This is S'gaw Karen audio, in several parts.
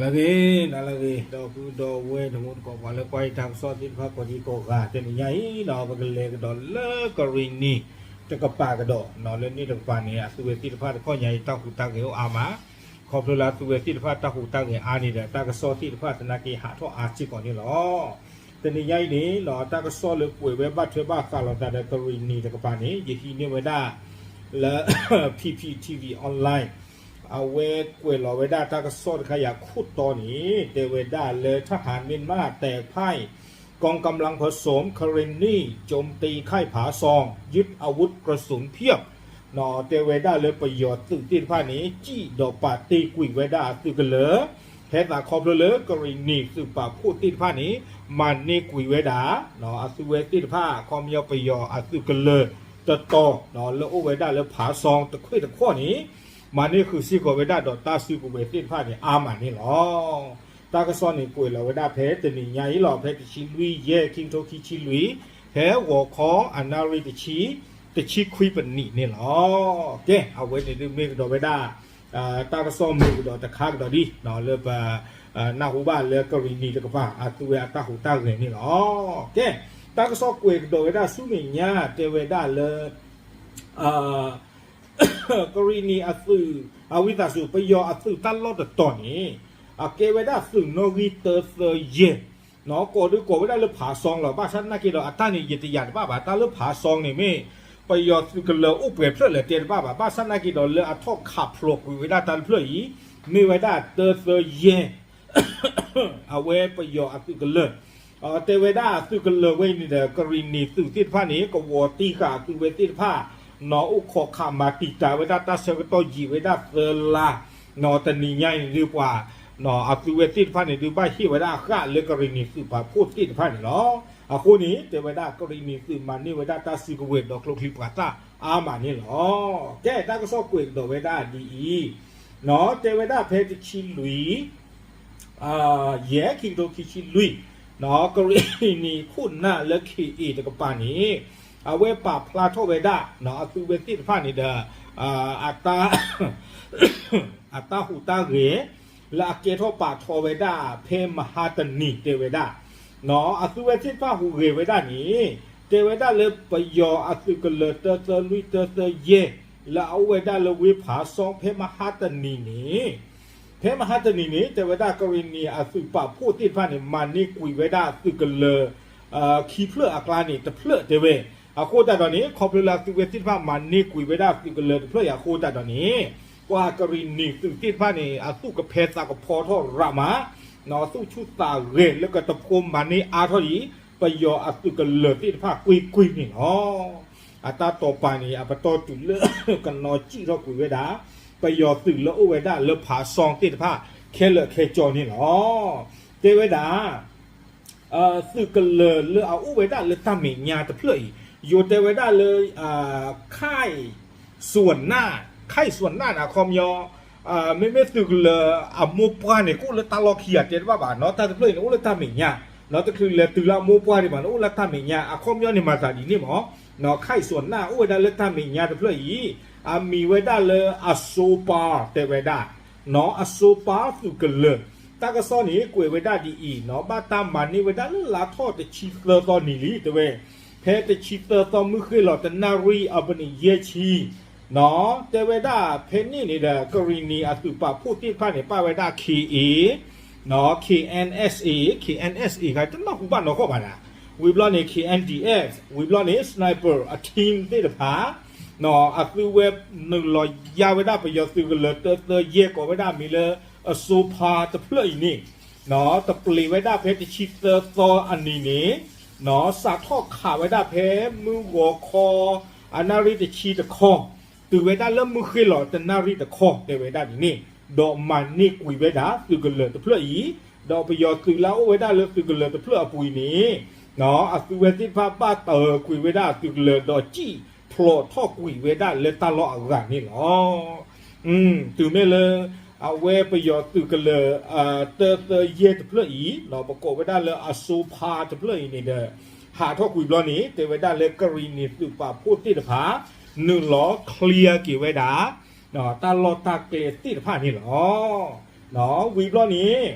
လၢအဂ့ၤ နၤလၢအဂ့ၤ ဒီပုၢ်ဒီဝဲၢ်တံၤသကိး ပှၤလၢကွၢ်ယတၢ်ကစီၣ်သ့ၣ်တဖၣ်ကိးဒံကိးဂၤ တနံၤညါအံၤ ပကလဲၤကဒီးလၢကရံၣ်နံၤတကပၤကဒီး လၢန့ၣ်တကပၤန့ၣ် အသုဝဲသ့ၣ်တဖၣ်တခီညါအံၤ တၢ်ဟူးတၢ်ဂဲၤအိၣ်အါမး, ခီဖျိလၢအသုဝဲသ့ၣ်တဖၣ်တၢ်ဟူးတၢ်ဂဲၤအါန့ၣ်ဒီး တၢ်ကစီၣ်သ့ၣ်တဖၣ်သနာ်က့ဟးထီၣ်အါစ့ၢ်ကီးန့ၣ်လီၤ. တနံၤညါအံၤန့ၣ် တၢ်ကစီၣ်လၢကွဲးဝဲဘၣ်ထွဲဘၣ်ဃးလိာ်သးဒီးကရံၣ်နံၤတကပၤန့ၣ် ယဟံးန့ၢ်ဝဲဒၣ်လၢ P P T V Online အဝဲကွဲးလီၤဝဲဒၣ်တၢ်ကစီၣ်တခါယၤခိၣ်တီန့ၣ် တဲဝဲဒၣ်လၢ ทหารเมียนมาแตกพ่าย กองกำลังผสม คาเรนนี โจมตีค่ายผาซอง ยึดอาวุธกระสุนเพียบ တဲဝဲဒၣ်လၢပယီၤသုးသ့ၣ်တဖၣ်န့ၣ် စံၣ်ဒီးပာ်တ့ၢ်ကွံာ်ဝဲဒၣ်အသုးကလၢၤ ဖဲသးခီဖျိလၢကရံၣ်နံၤသုးပာ်ဖှိၣ်သ့ၣ်တဖၣ်န့ၣ် မၤန့ၢ်ကွံာ်ဝဲဒၣ် အသုဝဲသ့ၣ်တဖၣ် ခီပညီပယီၤအသုးကလၢၤတတီၤ လၢအိၣ်ဝဲဒၣ်လၢဖးစီတခွ့ၣ်တခီန့ၣ် မၤန့ၢ်ဃုာ်စ့ၢ်ကီးဝဲဒၣ်ဒီးတၢ်စုကဝဲၤသ့ၣ်တဖၣ်န့ၣ် အါမးန့ၣ်လီၤ. တၢ်ကစီၣ်န့ၣ်ကွဲးလီၤဝဲဒၣ်ဖဲတနံၤညါအံၤလီၤ. ဖဲတဆံလွံၢ်ယဲၢ် ခံကထိခံဆံလွံၢ် ဖဲဂီၤခီအနၣ်ရံၣ်တဆံ တဆံခွံပနံးန့ၣ်လီၤ. ကဲ အဝဲန့ၣ်ဒုးမ့ၢ်ကဒီးဝဲဒၣ် တၢ်ကစီၣ်မ့ၢ်ကဒီးတခါကဒီးဒ် လၢပ နၢ်ဟူဘၣ်လၢကရံၣ်နံၤတကပၤ အသုဝဲအတၢ်ဟူးတၢ်ဂဲၤန့ၣ်လီၤ. ကဲ တၢ်ကစီၣ်ကွဲးကဒီးဝဲဒၣ်ဆူမဲာ်ညါ တဲဝဲဒၣ်လၢ ကရံၣ်နံၤအသုး အဝံသးစူၤ ပယီၤအသုးတၢ်လီၢ်တတီၤန့ၣ် အကဲဝဲဒၣ်သုးနီၣ်ဂံၢ်တၢသၢယဲၢ် ကိးဒုးကိးဝဲဒၣ်လၢဖးစီလီၤ. ဘၣ်ဆၣ်သနာ်က့ဒီး အတၢ်န့ၣ်ယတယာ်တဘၣ်ဘၣ်. တၢ်လၢဖးစီန့ၣ်မ့ၢ် ပယီၤသုးကလၢၤအိၣ်ပှဲၤဖျၢၣ်လဲၣ်တဲတဘၣ်ဘၣ်. ဘၣ်ဆၣ်သနာ်က့ဒီး လၢအထီၣ်ခးဖျိးကွံာ်ဝဲဒၣ်တၢ်တဖျၢၣ်အံၤ မ့ၢ်ဝဲဒၣ်တၢသၢယဲၢ် အဝဲပယီၤအသုးကလၢၤ တဲဝဲဒၣ်အသုးကလၢၤဝဲအံၤန့ၣ်ဒီး ကရံၣ်နံၤသုးသ့ၣ်တဖၣ်န့ၣ် ကဝီၤတံၢ်ဃာ်အသုးဝဲသ့ၣ်တဖၣ် နီၢ်အိၣ်ခိးခးမၤတံာ်တာ်ဝဲဒၣ်တၢ်ဆၢကတီၢ်ယံာ်ဝဲဒၣ်သၢလါ တနံၤညါအံၤန့ၣ်ဒုးပှၤ အသုးဝဲသ့ၣ်တဖၣ်န့ၣ်ဒုးဘၣ်ဟ့ၣ်ဝဲဒၣ်အဃၣ်လၢကရံၣ်နံၤသုးပာ်ဖှိၣ်သ့ၣ်တဖၣ်န့ၣ်လီၤ. အဃိန့ၣ် တဲဝဲဒၣ်ကရံၣ်နံၤသုးမၤန့ၢ်ဝဲဒၣ်တၢ်စုကဝဲၤဒီးကျိချံမျိာ်သၣ်အါမးန့ၣ်လီၤ. ကဲ တၢ်ကစီၣ်ကွဲးကဒီးဝဲဒၣ်ဒ်အံၤ တဲဝဲဒၣ်ဖဲတဆံလွံၢ် ယဲၢ် ခံကထိခံဆံလွံၢ် ကရံၣ်နံၤခိၣ်နၢ်လၢ K A တကပၤန့ၣ် အဝဲပာ်ဖျါထီၣ်ဝဲဒၣ် အသုးဝဲသ့ၣ်တဖၣ်န့ၣ်ဒီး အတၢ်ဟူးတၢ်ဂဲၤ လၢအကဲထီၣ်ပာ်ထီၣ်ဝဲဒၣ်ဖဲမဟါတနံၤတဲဝဲဒၣ် အသုးဝဲသ့ၣ်တဖၣ်ဟူးဂဲၤဝဲဒၣ်န့ၣ် တဲဝဲဒၣ်လၢပယီၤအသုးကလၢၤတၢသၢလွံၢ်တၢသၢယဲၢ် လၢအအိၣ်ဝဲဒၣ်လၢဝ့ၢ်ဖးစီဖဲမဟါတနံၤန့ၣ် ဖဲမဟါတနံၤန့ၣ် တဲဝဲဒၣ်ကရံၣ်နံၤအသုးပာ်ဖှိၣ်သ့ၣ်တဖၣ်န့ၣ် မၤန့ၢ်ကွံာ်ဝဲဒၣ်သုးကလၢၤ ခံဖျၢၣ်အကျါန့ၣ်တဖျၢၣ်တဲဝဲ အဃိသတးဒီးန့ၣ် ခီဖျိလၢအသုးဝဲသ့ၣ်တဖၣ်မၤန့ၢ်ကွံာ်ဝဲဒၣ်သုးကလၢၤတဖျၢၣ်အံၤအဃိသတးဒီးန့ၣ် ပှၤကရံၣ်နံၤသုးသ့ၣ်တဖၣ်န့ၣ် အသူၣ်ကဖဲသးကဖီထီၣ်ရးမး သူၣ်ဆူၣ်သးဂဲၤလၢကတဖိမၤန့ၢ်အါထီၣ်အံၤ ပယီၤအသုးကလၢၤသ့ၣ်တဖၣ်ကွ့ၢ်ကွ့ၢ်န့ၣ်လီၤ. အတၢ်တိာ်ပာ်န့ၣ် အပတီၢ်တုၤလၢကနီၤစံၣ်ထီၣ်ကွံာ်ဝဲဒၣ် ပယီၤသုးလၢအိၣ်ဝဲဒၣ်လၢဖးစီသ့ၣ်တဖၣ် ခဲလၢာ်ခဲဆ့န့ၣ်လီၤ. တဲဝဲဒၣ် သုးကလၢၤလၢအအိၣ်ဝဲဒၣ်လၢတၢ်မဲာ်ညါတဖျၢၣ်အံၤ ယိၤတဲဝဲဒၣ်လၢ ခၢၣ်စွၣ်နၢ် ခၢၣ်စွၣ်နၢ်န့ၣ် အခီပညီ မ့မ့ၢ်သုးကလၢၤအမိၢ်ပှၢ်န့ၣ် ကအိၣ်လၢတၢ်လီၢ်ခံဂၤတဲတဘၣ်ဘၣ်နီၤ တၢ်တဖျၢၣ်အံၤန့ၣ် အိၣ်လၢတၢ်မဲာ်ညါ တချုးလဲၤတုၤလၢအမိၢ်ပှၢ်ဒံးဘၣ်န့ၣ် အိၣ်လၢတၢ်မဲာ်ညါ အခီပညီန့ၣ်မၤသးဒ်န့ၣ်မး ခၢၣ်စွၣ်နၢ် အိၣ်ဝဲဒၣ်လၢတၢ်မဲာ်ညါတဖျၢၣ်အံၤ အမံၤဝဲဒၣ်လၢအစိပၤတဲဝဲဒၣ် အစိပၤသုးကလၢၤ တၢ်ကစီၣ်န့ၣ်ကွဲးဝဲဒၣ်ဒ်အံၤနီၤ ဘၣ်တၢ်မၤန့ၢ်ဝဲဒၣ်လၢလါထီၣ်တဆံသၢသီနံၤလံ တဲဝဲ ဖဲတဆံသၢသီမုၢ်ဃ့ၢ်လီၤတနၣ်ရံၣ်အပနံးယဲၢ်ဆံ တဲဝဲဒၣ်ဖဲန့ၣ်န့ၣ်ဒီး ကရံၣ်နံၤအသုးပာ်ဖှိၣ်သ့ၣ်တဖၣ်န့ၣ် ပာ်ဝဲဒၣ် K A K N S A K N S A ဂၤတနၢ်ဟူဘၣ်နီၢ်ကီၢ်ဘၣ်ဒၣ် ဝံၤဘျီန့ၣ် K N D F ဝံၤဘျီန့ၣ် sniper အ team သ့ၣ်တဖၣ် အသုဝဲနုာ်လီၤယါဝဲဒၣ်ပယီၤသုးကလၢၤတၢသၢယဲၢ်ကိးဝဲဒၣ်မံၤလၢ အစိဖါတဖျၢၣ်အံၤန့ၣ် တပျ့ၤဝဲဒၣ်ဖဲတဆံသၢသီအနံၤန့ၣ် စးထီၣ်ခးဝဲဒၣ်ဖဲမုၢ်ဂီၤခီ အနၣ်ရံၣ်တဆံတခီ တုၤဝဲဒၣ်လၢမုၢ်ဃ့ၢ်လီၤတနၣ်ရံၣ်တခီတဲဝဲဒၣ်ဒ်န့ၣ် ဒီးမၤန့ၢ်ကွံာ်ဝဲဒၣ်သုးကလၢၤတဖျၢၣ်အံၤ ဒီးပယီၤသုးလၢအအိၣ်ဝဲဒၣ်လၢသုးကလၢၤတဖျၢၣ်အပူၤအံၤန့ၣ် အသုဝဲသ့ၣ်တဖၣ်ဘၣ်တၢၢ်ကွံာ်ဝဲဒၣ်သုးကလၢၤဒီးစံၣ်ဖျိးထီၣ်ကွံာ်ဝဲဒၣ်လၢတၢ်လီၢ်အဂၤန့ၣ်လီၤ. တုၤမ့ၢ်လၢ အဝဲပယီၤသုးကလၢၤ တၢသၢယဲၢ်တဖျၢၣ်အံၤ ပကိးဝဲဒၣ်လၢအစိဖါတဖျၢၣ်အံၤန့ၣ်ဒီး ဟးထီၣ်ကွံာ်ဘျီန့ၣ် တဲဝဲဒၣ်လၢကရံၣ်နံၤသုးပာ်ဖှိၣ်သ့ၣ်တဖၣ် နုာ်လီၤ clear က့ၤဝဲဒၣ် တၢ်လီၢ်တၢ်ကျဲသ့ၣ်တဖၣ်န့ၣ်လီၤ. ဝံၤဘျီန့ၣ်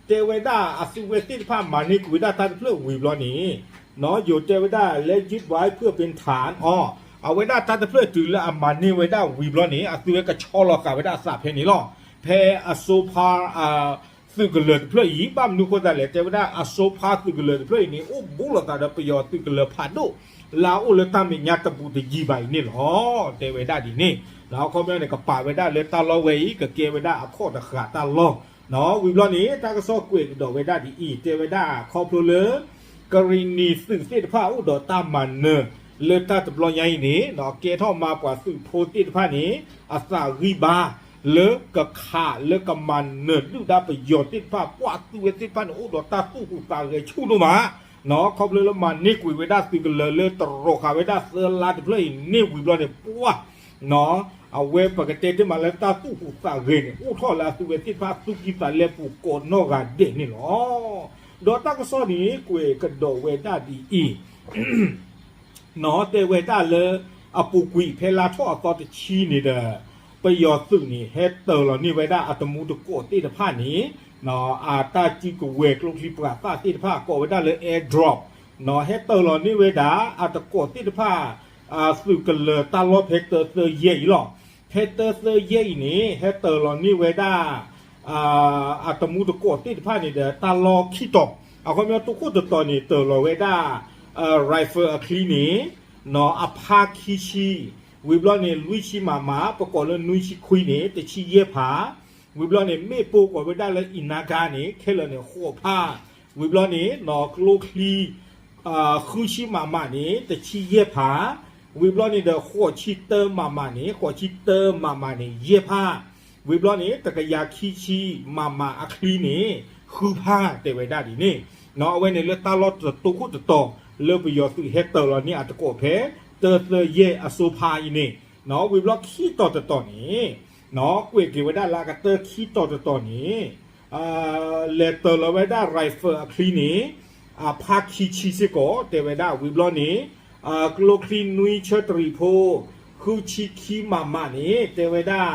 တဲဝဲဒၣ်အသုဝဲသ့ၣ်တဖၣ်မၤန့ၢ်ကွံာ်ဝဲဒၣ်တၢ်တဖျၢၣ်ဝံၤဘျီန့ၣ် ယိၤတဲဝဲဒၣ် let it dry เพื่อเป็นฐาน အီၤ အဝဲဒၣ်တၢ်တဖျၢၣ်တုၤလၢအမၤန့ၢ်ဝဲဒၣ်ဝံၤဘျီန့ၣ် အသုဝဲကဆီလီၤဃာ်ဝဲဒၣ်အသးဖဲန့ၣ်လီၤ. ဖဲအစိဖါ သုးကလၢၤတဖျၢၣ်အံၤ ဘၣ်မနုၤအဃိသတးလဲၣ် တဲဝဲဒၣ်အစိဖါသုးကလၢၤတဖျၢၣ်အံၤန့ၣ် အိၣ်ဘူးလိာ်သးဒီးပယီၤသုးကလၢၤဖးဒိၣ် လၢအအိၣ်လၢတၢ်မဲာ်ညါတဘူးတယံၤဘၣ်အံၤန့ၣ်လီၤ. တဲဝဲဒၣ်ဒ်န့ၣ် အခီပညီန့ၣ် ကပာ်ဝဲဒၣ်လၢတၢ်လီၢ်ဝဲအံၤ ကကဲဝဲဒၣ်အခီၣ်တဃာ်တၢ်လီၢ် ဝံၤဘျီန့ၣ် တၢ်ကစီၣ်ကွဲးကဒီးဝဲဒၣ်ဒ်အံၤ တဲဝဲဒၣ်ခီဖျိလၢ ကရံၣ်နံၣ်သုးသ့ၣ်တဖၣ်အိၣ်ဒီးတၢ်မၤနၢၤ လၢတၢ်တဘျီညါအံၤန့ၣ် ကဲထီၣ်မၤပှၤသုးဖိသ့ၣ်တဖၣ်န့ၣ် အသးဂံၢ်ဘါ လၢကခးလၢကမၤနၢၤဒုၣ်ဒါပယီၤသ့ၣ်တဖၣ် ပှၤသုးဝဲသ့ၣ်တဖၣ်န့ၣ် အိၣ်ဒီးတၢ်သူၣ်ဟူးသးဂဲၤဆူၣ်ဒိၣ်မး ခီဖျိလၢမၤန့ၢ်ကွံာ်ဝဲဒၣ်သုးကလၢၤလၢတရီၤဃာ်ဝဲဒၣ်သၢလါတဖျၢၣ်အံၤန့ၣ်ဝံၤဘျီန့ၣ် ပှၤ အဝဲပကတဲတ့ၢ်မးလၢတၢ်သူၣ်ဟူးသးဂဲၤန့ၣ် အိၣ်ထီၣ်လၢအသုဝဲသ့ၣ်တဖၣ်သူၣ်ကံၢ်သးလဲပူၤကိးနီၢ်ဂၤဒဲးန့ၣ်လီၤ. ဒီးတၢ်ကစီၣ်န့ၣ် ကွဲးကဒီးဝဲဒၣ်ဒ်အံၤ တဲဝဲဒၣ်လၢ အပူၤကွံာ်ဖဲလါထီၣ်အသီတဆံန့ၣ်ဒီး ပယီၤသုးန့ၣ် ဟဲတၢၤလီၤန့ၢ်ဝဲဒၣ်အတမူတကိးသ့ၣ်တဖၣ်န့ၣ် အတၢ်စုကဝဲၤကျိချံမျိာ်သၣ်သ့ၣ်တဖၣ် ကိးဝဲဒၣ်လၢ airdrop ဟဲတၢၤလီၤန့ၢ်ဝဲဒၣ် အတကိးသ့ၣ်တဖၣ် သုးကလၢၤတၢ်လီၢ်ဖဲတၢသၢယဲၢ်အံၤလီၤ. ဖဲတၢသၢယဲၢ်အံၤန့ၣ် ဟဲတၢၤလီၤန့ၢ်ဝဲဒၣ် အတမူတကိးသ့ၣ်တဖၣ်န့ၣ်ဒီး တၢ်လီၢ်ခံတီၤ အခီပညီတခိၣ်တတီၤန့ၣ် တၢၤလီၤဝဲဒၣ် rifle အချံန့ၣ် အဖါခံဆံ ဝံၤဘျီန့ၣ် လွံၢ်ဆံမးမး ပကိးလၢနွံဆံခွံန့ၣ် တဆံယဲၢ်ဖး ဝံၤဘျီန့ၣ် မ့ၣ်ပိၢ်ကိးဝဲဒၣ်လၢ အံၤနါကါန့ၣ် ခဲလၢာ်န့ၣ် ဃိးဖး ဝံၤဘျီန့ၣ် ကျိချံ ဃုဆံမးမးန့ၣ် တဆံယဲၢ်ဖး ဝံၤဘျီန့ၣ်ဒီး ဃိးဆံတၢမးမးန့ၣ် ဃိးဆံတၢမးမးန့ၣ် ယဲၢ်ဖး ဝံၤဘျီန့ၣ် တကယၤခံဆံမးမးအချံန့ၣ် ဃုဖး တဲဝဲဒၣ်ဒ်န့ၣ် အဝဲန့ၣ်လၢတၢ်လီၢ်တတိခိၣ်တတီၤ လၢပယီၤသုးဟဲတၢၤလီၤန့ၢ်အတကိးဖဲ တၢသၢယဲၢ်အစိဖါအံၤန့ၣ် ဝံၤဘျီခံတီၤတတီၤန့ၣ် ကွဲးက့ၤဝဲဒၣ်လၢအကတၢၢ်ခံတီၤတတီၤန့ၣ် လဲၤတၢၤလီၤဝဲဒၣ် rifle အချံန့ၣ် အဖါခံဆံစ့ၢ်ကီး တဲဝဲဒၣ်ဝံၤဘျီန့ၣ် ကျိချံနွံဆၢတရံးဖိ ဃုဆံခံမးမးန့ၣ် တဲဝဲဒၣ်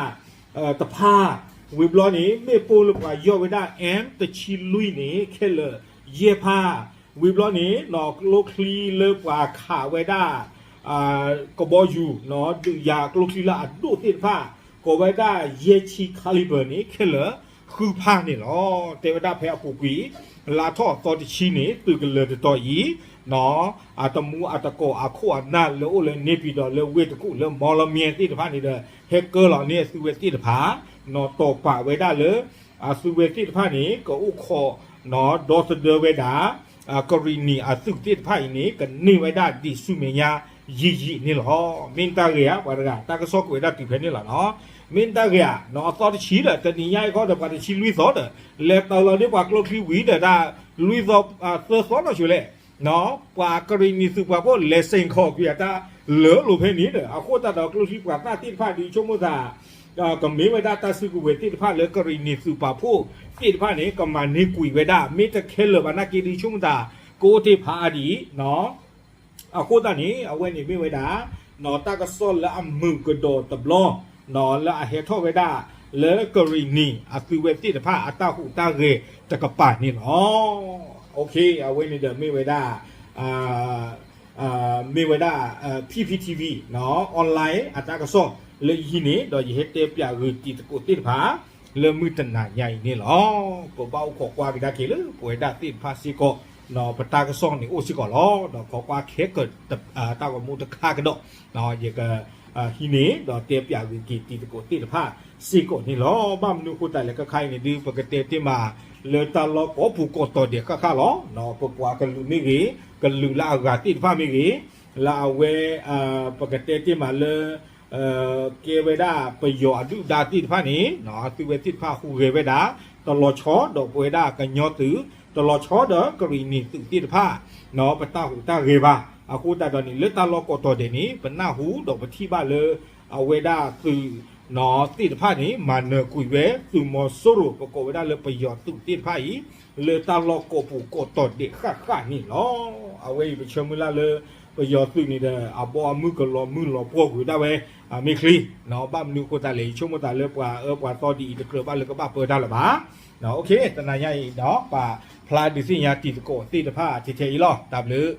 တဖး ဝံၤဘျီန့ၣ် မ့ၣ်ပိၢ်လၢပှၤယီၢ်ဝဲဒၣ် M တဆံလွံၢ်န့ၣ် ခဲလၢာ်ယဲၢ်ဖး ဝံၤဘျီန့ၣ် ကျိချံလၢပှၤခးဝဲဒၣ် ကဘီယူၤ ဒုးယၤကျိချံလၢအဒိၣ်သ့ၣ်တဖၣ် ကိးဝဲဒၣ်ယဲၢ်ဆံ caliber န့ၣ် ခဲလၢာ်ဃုဖးန့ၣ်လီၤ. တဲဝဲဒၣ်ဖဲအပူၤကွံာ် လါထီၣ်အသီတဆံန့ၣ် သုးကလၢၤတတီၤအံၤ အတမူအတကိးအခိၣ်အနၢ်လၢအိၣ်လၢန့ၣ်ပံၤဒီးလၢဝ့ၢ်တကူၣ်လၢမီလမ့ၢ်သ့ၣ်တဖၣ်န့ၣ်ဒီး ဟဲကၢလီၤန့ၢ်အသုဝဲသ့ၣ်တဖၣ် နီၤတီၤပာ်ဝဲဒၣ်လၢ အသုဝဲသ့ၣ်တဖၣ်န့ၣ် ကအိၣ်ခိး ဒီသဒၢဝဲဒၣ် ကရံၣ်နံၣ်အသုးသ့ၣ်တဖၣ်အံၤန့ၣ် ကန့ၢ်ဝဲဒၣ်ဒံးဆူမဲာ်ညါယံာ်ယံာ်န့ၣ်လီၤ. မ့ၢ်တၢ်ဂ့ၢ်ဧါ ပှၤတဂၤ တၢ်ကစီၣ်ကွဲးဝဲဒၣ်တုၤဖဲန့ၣ်လီၤနီၤ. မ့ၢ်တၢ်ဂ့ၢ်ဧါ နီၤ အသီတဆံဒီး တနံၤညါအံၤခီဒီး ပှၤတဆံလွံၢ်သီဒီး လဲၤတၢၤလီၤန့ၢ်ပှၤကျိချံဝံၤဒီး တၢ်လွံၢ်သီ သၢသီနီၢ်ဆိလဲၣ် ပှၤကရံၣ်နံၣ်သုးပှၤဖိလဲၤစ့ၢ်ကီးကွံာ်အတၢ်လၢလိာ်ဖဲန့ၣ်ဒီး အဃိသတးဒီးကျိချံပှၤသၣ်သ့ၣ်တဖၣ်ဒ်ဆိကမိၣ်သး ကမ့ၢ်ဝဲဒၣ်တၢ်စုကဝဲၤသ့ၣ်တဖၣ်လၢကရံၣ်နံၣ်သုးပှၤဖိသ့ၣ်တဖၣ်န့ၣ် ကမၤန့ၢ်ကွံာ်ဝဲဒၣ် မ့ၢ်တခဲလၢာ်ဘၣ်နာ်က့ဒ်ဆိကမိၣ်သး ကအိၣ်တ့ၢ်ဖးအါဒ်အံၤ အဃိသတးန့ၣ် အဝဲန့ၣ်မ့ၢ်ဝဲဒၣ် တၢ်ကစီၣ်လၢအမုာ်ကဒီးတဘျီ လၢအဟဲထီၣ်ဝဲဒၣ် လၢကရံၣ်နံၣ်အသုဝဲသ့ၣ်တဖၣ်အတၢ်ဟူးတၢ်ဂဲၤတကပၤန့ၣ်လီၤ. အဝဲန့ၣ်ဒီးမ့ၢ်ဝဲဒၣ် မ့ၢ်ဝဲဒၣ် PPTV online အတၢ်ကစီၣ်လၢယဟံးန့ၣ် ဒီးယဟဲတဲပၠးဂ့ၤတံၤသကိးသ့ၣ်တဖၣ် လၢမုၢ်တနၤညါအံၤန့ၣ်လီၤ. ပဘၣ်အိၣ်ခိးကွၢ်ကဒါက့ၤလၢပဝဲဒၣ်သ့ၣ်တဖၣ်စ့ၢ်ကီး ပတၢ်ကစီၣ်န့ၣ်အိၣ်စ့ၢ်ကီးလီၤ. ဒီးခိးကွၢ်ခဲက တၢ်ဂီၤမူတခါကဒီး ယက ဟံးန့ၢ် ဒီးတဲပၠးဂ့ၤက့ၤတံၤသကိးသ့ၣ်တဖၣ်စ့ၢ်ကီးန့ၣ်လီၤ. ဘၣ်မနုၤအဃိသတးလဲၣ် ခဲခါအံၤန့ၣ်ဒုး ပကတဲတ့ၢ်မးလၢတၢ်လီၢ်ကိးပူၤကိးတီၤဒဲးဃၣ်ဃၣ်လီၤ. ပပှၤကလုာ်မ့ၢ်ဂ့ၤ ကလုာ်လၢအဂၤသ့ၣ်တဖၣ်မ့ၢ်ဂ့ၤ လၢအဝဲ ပကတဲတ့ၢ်မးလၢ ကဲဝဲဒၣ်ပယီၤအဒုၣ်ဒါသ့ၣ်တဖၣ်န့ၣ် အသုဝဲသ့ၣ်တဖၣ်ဟူးဂဲၤဝဲဒၣ် တလီၤဆီဒီးပဝဲဒၣ်ကညီသုး တလီၤဆီဒီးကရံၣ်နံၣ်သုးသ့ၣ်တဖၣ် ပတၢ်ဟူးတၢ်ဂဲၤဘၣ်. အဃိသတးဒီးန့ၣ် လၢတၢ်လီၢ်ကိးတီၤဒဲးန့ၣ် ပနၢ်ဟူဒီးပထံၣ်ဘၣ်လၢ အဝဲဒၣ်သုး သ့ၣ်တဖၣ်န့ၣ် မၤနၢၤကွံာ်ဝဲသုးမီၤစိရိၤ ပကိးဝဲဒၣ်လၢပယီၤသုးသ့ၣ်တဖၣ်အံၤ လၢတၢ်လီၢ်ကိးပူၤကိးတီၤဒဲးဃၣ်ဃၣ်န့ၣ်လီၤ. အဝဲအံၤပဆၢမုၢ်လၢ်လၢ ပယီၤသုးန့ၣ်ဒီး အဘီအမုၢ်ကလီၤမုၢ်လီၤပှီၢ်ကွံာ်ဒၣ်ဝဲ မ့ၢ်ချံ, ဘၣ်မနုၤအဃိသတးလဲၣ် ယဆိကမိၣ်သးလၢပှၤအၢပှၤသီဒ်အံၤတကြၢးဘၣ်လၢကဘၣ်ပၢတၢ်လၢၤဘၣ်. တနၤညါအံၤဒီး ပာ်ဖျါဒုးသ့ၣ်ညါတံၤသကိးသ့ၣ်တဖၣ်ထဲထဲအံၤလီၤ. တၢ်ဘျုး